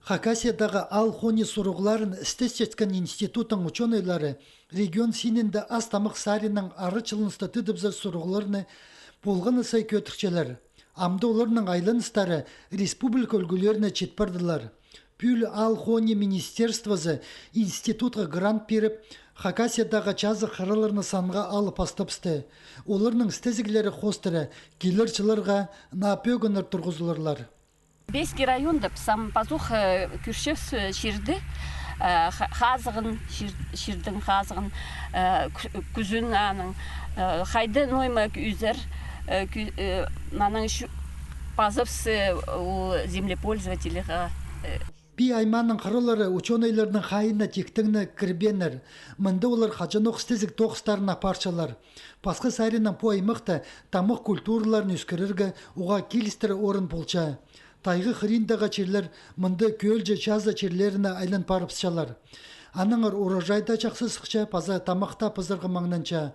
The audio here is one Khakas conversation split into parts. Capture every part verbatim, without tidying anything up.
Хакасиядағы аал хонии сурығларын істесчеткен институттың учёныйлары регион синінде ас-тамах саринаң арачылныста тыдыбызар сурығларны полған на сай кӧдірчелер. Амды оларның айланыстары республика ӱлгӱлеріне чит пардылар. Пӱӱл аал хонии министерствозы институтха грант пиріп, Хакасиядағы чазы хыраларны санға алып пастабысты. Оларның істезіглері хоостыра килер чылларға наа пӧгіннер турғызыларлар. Беске районда піске пазох, э, кӧрчебіс, э, чирді, э, ха-, хазығын, чир-, чирдің хазығын, э, кӱ-, кӱзін аның, э, хайда ноо ниме ӱзер, э, кӱ-, э, анаң чу-, пазыбыс, э, ол землепользовательға, э. Пии аймааның хыралары учёныйларның хайиина тиктең не кірбееннер. Мында олар хаҷанох істезіг тоғыстарын апарчалар. Пасха саринаң пу аймахта тамах культураларын ӧскірерге уғаа килістіре орын полча. Тайға хыриндағы чирлер мында кӧлҷе чазы чирлеріне айлан парыбысчалар. Аннаңар урожай даа чахсы сыхча, паза тамах таа пызарға маңнанча.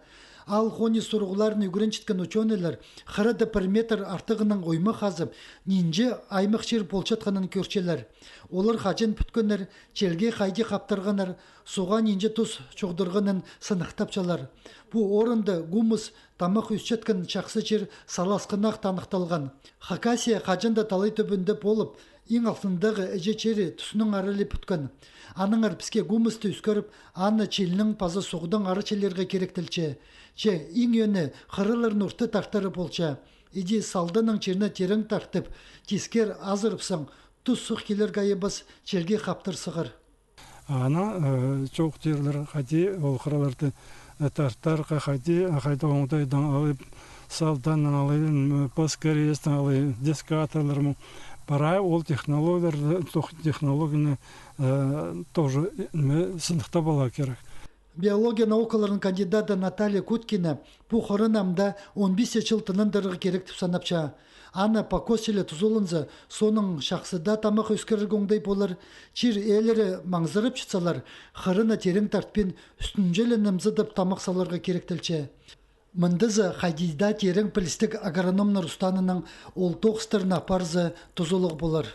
Аал хонии сурығларын ӱгренчеткен учёныйлар хырада пір метр артығынаң оймах хазып, нинҷе аймах чир полчатханын кӧрчелер. Олар хаҷан пӱткеннер, чилге хайди хаптырғаннар, суға нинҷе тус чоғдырғанын сыныхтапчалар. Пу орында гумус тамах ӧсчеткен чахсы чир саласхынах таныхталған. Хакасия хаҷан даа талай тӧбінде полып, иң алтындағы іҷе чирі туснаң аралай пӱткен. Аннаңар піске гумусты ӧскіріп, аны чилнең паза суғдаң арачылирға киректелче. Че иң ӧӧні хыраларны уртаа тартары полча. Иди салданың чирні тирең тартып, тискер азырыпсаң, тус сых килерге айабас, чилге хаптыр сығар. Ана, э, чоох тирлер, хайди ол хыраларды, э, тартарға, хайди, хайда оңдайдаң алай, салданнаң алай, м, пас кірестең алай, дискаторлар му. Прай ол технологиялар, тох-, технологияны, э, тоже, э, сыныхтап аларға кирек. Биология наукаларының кандидаты Наталья Куткина пу хыраны амды он пис чыл тынандырарға кирек тіп санапча. Аны покос чіли тузаланза, соонаң чахсы даа тамах ӧскірерге оңдай полар. Чир иелері маңзырапчатсалар, хыраны тирең тартпин, ӱстӱнҷе ле нымзыдап тамах саларға киректелче. Мындазы хайди даа тирең пілістіг агрономнар устаанынаң ол тоғыстарны апарза, тузалығ полар.